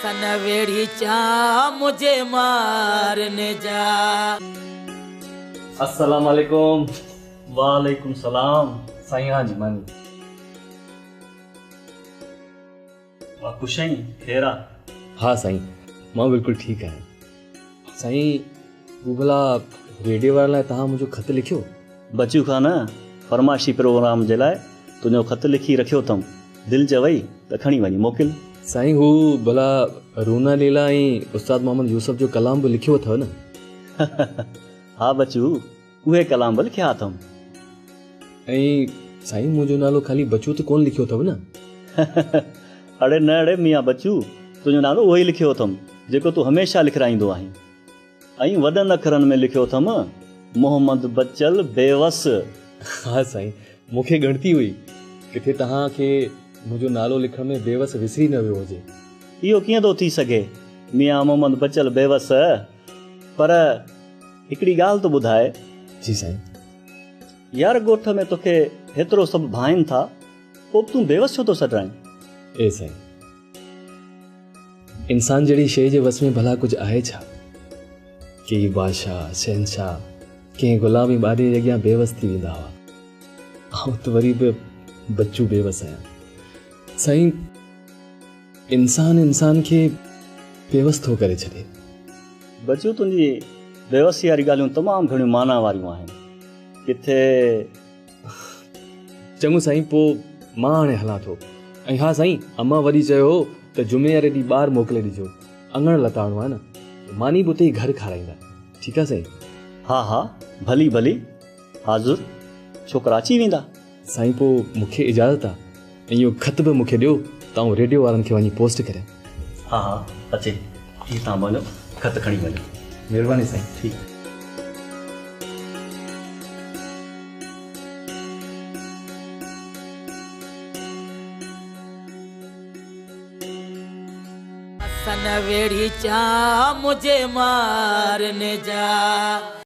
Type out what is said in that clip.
सन वेड़ीचा मुझे मारने जा। अस्सलाम वालेकुम। वालेकुम सलाम। साईं हाँ जी मानी। वाह ख़ुशि आहीं? ख़ैर आहे? हा साईं, मां बिल्कुलु ठीकु आहियां। साईं हू भला रेडियो वारे लाइ तव्हां मुंहिंजो ख़त लिखियो? बचू खान, फरमाइशी प्रोग्राम जे लाइ तुंहिंजो ख़त लिखी रखियो अथमि। दिलि चवई त खणी वञी मोकिल। साईं हू भला रूना लीला ऐं उस्ताद मोहम्मद यूसुफ जो कलाम बि लिखियो अथव न? हा बचू, उहे कलाम बि लिखिया अथमि। ऐं साईं मुंहिंजो नालो ख़ाली बचू त कोन लिखियो अथव न? अड़े न अड़े मियां बचू, तुंहिंजो नालो उहो ई लिखियो अथमि जेको तूं हमेशा लिखाराईंदो आहीं। ऐं वॾनि अखरनि में लिखियो अथमि मोहम्मद बचल बेवस। हा साईं, मूंखे ॻणती हुई किथे तव्हांखे मुंहिंजो नालो लिखण में बेवस विसरी न वियो हुजे। इहो कीअं थो थी सघे मियां मोहम्मद बचल बेवस? पर हिकिड़ी ॻाल्हि तो ॿुधाए। जी साईं। यार ॻोठ में तोखे हेतिरो सभु भाइनि था, पोइ तूं बेवस छो थो सॾाईं? ए साईं, इंसान जहिड़ी शइ जे वस में भला कुझु आहे छा? केई बादशाह शहनशाह कंहिं ग़ुलाम ऐं ॿारे जे अॻियां बेवस थी वेंदा हुआ। आउं त वरी बि बचू बेवस आहियां। साईं इंसान इंसान खे बेवस थो करे छॾे। बचू, तुंहिंजी बेवसी वारी ॻाल्हियूं तमामु घणियूं माना वारियूं आहिनि। किथे चङो साईं, पोइ मां हाणे हलां थो। ऐं हा साईं, अम्मा वरी चयो हो त जुमे वारे ॾींहुं ॿार मोकिले ॾिजो, अङण लताड़णो आहे न, मानी बि उते ई घर खाराईंदा। ठीकु आहे साईं? हा हा, भली भली, हाज़िर। छोकिरा अची वेंदा। साईं पोइ मूंखे इजाज़त आहे, ऐं इहो ख़त बि मूंखे ॾियो त आउं रेडियो वारनि खे वञी पोस्ट करियां। हा हा, अचे, हीउ तव्हां वञो, ख़त खणी वञो। महिरबानी साईं। ठीकु। सन वेड़ीचा मुझे मारने जा।